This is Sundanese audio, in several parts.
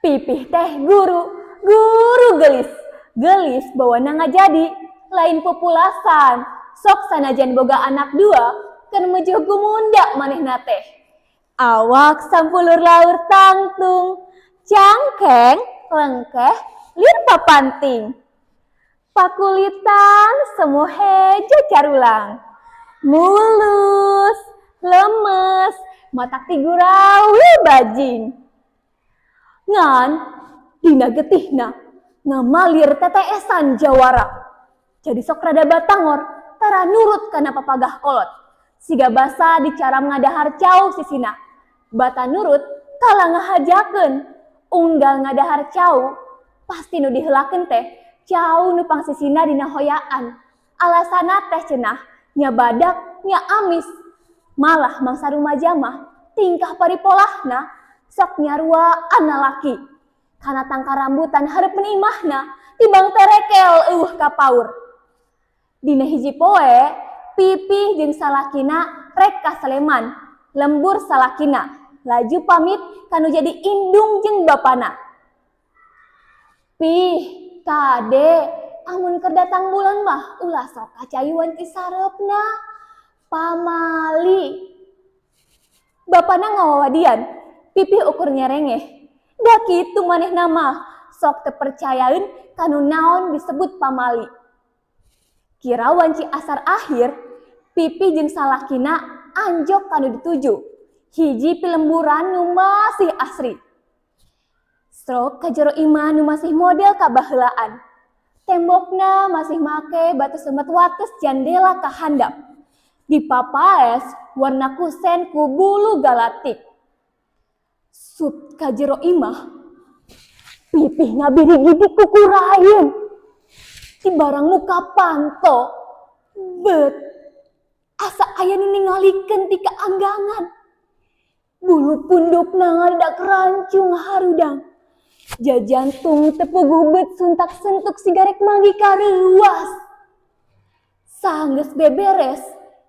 Pipih teh guru, guru gelis. Gelis bawana ngajadi, lain pupulasan. Sok sanajan boga anak dua, keur mejuh gumunda manehna teh. Awak sampulur laur tangtung, cangkeng, lengkeh, lir papanting. Pakulitan semu hejo carulang. Mulus, lemes, matak tigurawil bajing. Ngan, dina getihna, ngamalir teteesan jawara. Jadi sok rada batangor, tara nurut kana papagah kolot. Siga basa dicaram ngadahar cau sisina. Bata nurut, kala ngahajakeun. Unggal ngadahar cau, pasti nu diheulakeun teh cau nu pangsisina dina hoyaan. Alasana teh cenah, nya badak, nya amis. Malah mangsa rumaja mah, tingkah paripolahna, sok nyaruaan lalaki. Kana tangkal rambutan hareupeun imahna, tibang terekel euweuh kapaur. Dina hiji poe, Pipih jeung salakina rek ka Sleman, lembur salakina, laju pamit kanu jadi indung jeung bapana. Pih, kade, amun keur datang bulan mah ulah sok ka cai wanci sareupna. Pamali. Bapana ngawawadian, Pipih ukur nyerengeh. Da kitu manehna mah, sok teu percayaeun kanu naon disebut pamali. Kira wanci asar akhir, Pipih jeung salakina anjog kanu dituju. Hiji pilemburan nu masih asri. Strok ka jero imah nu masih model kabaheulaan. Tembokna masih make batu semet wates jandela ka handap. Dipapaes warna kusen ku bulu galatik. Sup ka jero imah, Pipih ngabirigidik kukurayeun. Ti barang muka panto, bet, asa aya nu ningalikeun ti kaanggangan. Bulu pundukna ngadadak rancung harudang. Jajantung teu puguh beut suntak sentuk siga rek manggih kareuwas. Sanggeus beberes,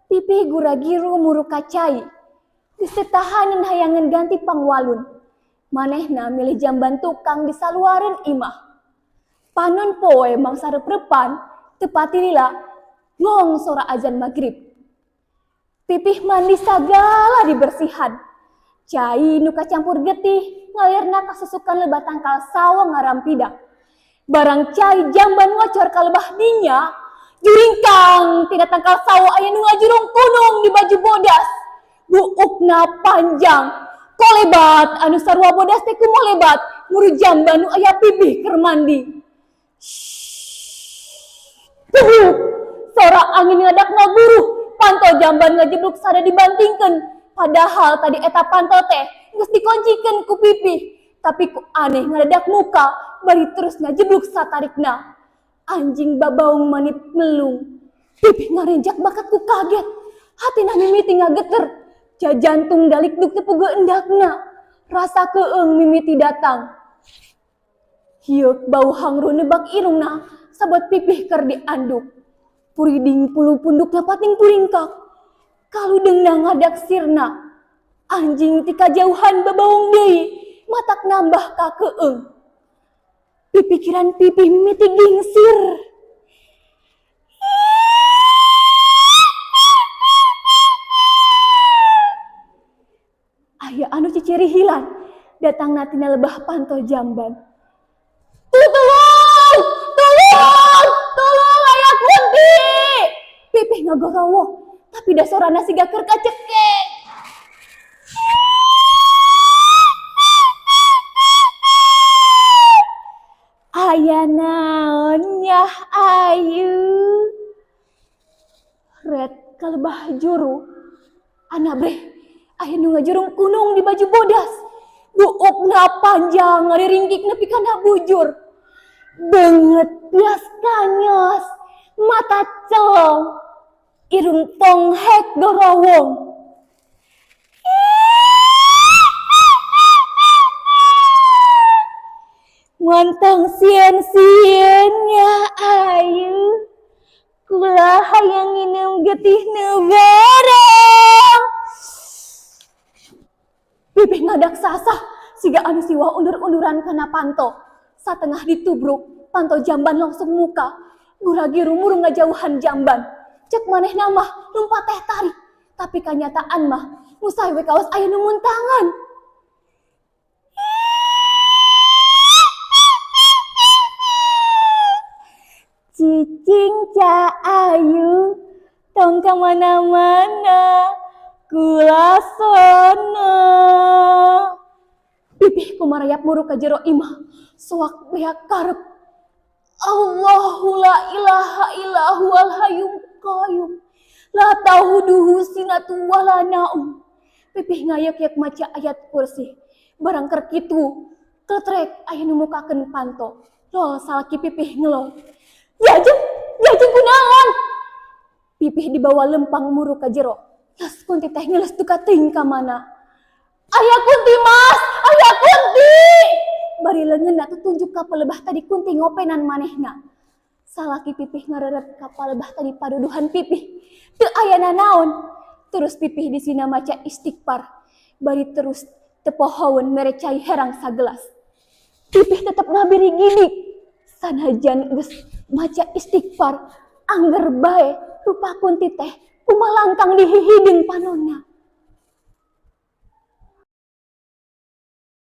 Pipih gura-giru muru ka cai. Geus teu tahaneun hayangeun ganti pangwalun. Manehna milih jamban tukang di saluareun imah. Panon poe mangsa reup-reupan, teu pati lila, ngong sora azan magrib. Pipih mandi sagala dibersihan. Cai nu kacampur getih ngalirna kasusukan lebah tangkal sawo ngarampidak. Barang cai jamban ngocor ka lebah dinya, juringkang tina tangkal sawo aya nu ngajurung kunung di baju bodas. Buukna panjang, kolebat anu sarua bodas teh kumolebat muru jamban nu aya Pipih keur mandi. Tuhuk, sora angin ngadak ngaguruh, panto jamban ngajebluk sada dibantingkeun. Padahal tadi eta panto teh geus dikoncikeun ku Pipih, tapi ku aneh ngadadak muka bari terus ngajebluk satarikna. Anjing babaung manip melung. Pipih ngarenjak bakat ku kaget. Hatina mimiti ngageter. Jajantung dalikduk teu puguh endakna. Rasa keung mimiti datang. Hieuk bau hangru nebak irungna sabot Pipih keur dianduk. Puriding pulu pundukna pating puringkak. Kaludeungna ngadak sirna. Anjing ti kajauhan babaung deui, matak nambah kakeung. Pipikiran Pipih mimiti gingsir. Aya anu cicirihilan datangna tina lebah panto jamban. Tulung! Tulung! Tulung aya kunti! Pipih ngagorowok, tapi da sorana siga keur kacekek. Aya naon nyah ayu? Red kalebah juru. Anabreh, aya nu ngajurung kunung di baju bodas. Buukna panjang ngariringkik nepi kana bujur. Beungeut tias kanyos, mata celong, irung ponghek gorowong. Montong sieun-sieun nya ayu, kula hayang nginum getih nu bereng. Pipih ngadak sasah, Siga anu siwah undur-unduran kana panto. Satengah ditubruk, panto jamban langsung muka. Gura-giru murung ngajauhan jamban. Cek manehna mah lumpat teh tarik. Tapi kanyataan mah musai we kawas aya nu muntangan. Cicing Ca Ayu, tong kemana-mana, kula sono. Pipih kumarayap muruk ka jero imah, soak beak karep. Allahu la ilaha illa huwal hayyul qayyum. La ta'khuduhu sinatu wala naum. Pipih ngayek-yek maca ayat kursi. Barang keur kitu, kletrek aya nu mukakeun panto. Lol salaki pipih ngelol. Diajeng, diajeng kunaon? Pipih dibawa lempang muruk ka jero. Las kunti teh ngeles duka teuing ka mana. Aya kunti, Mas, aya kunti. Bari leungeunna tutunjuk ka palebah tadi kunti ngopenan manehna. Salaki pipih ngareret ka palebah tadi paduduhan pipih. Teu aya nanaon. Terus pipih disina maca istighfar. Bari terus teu pohoeun mere cai herang sagelas. Pipih tetep ngabiri-gidik. Sanajan geus maca istighfar, angger bae rupa kunti teh kumalangkang di hihideung panonna.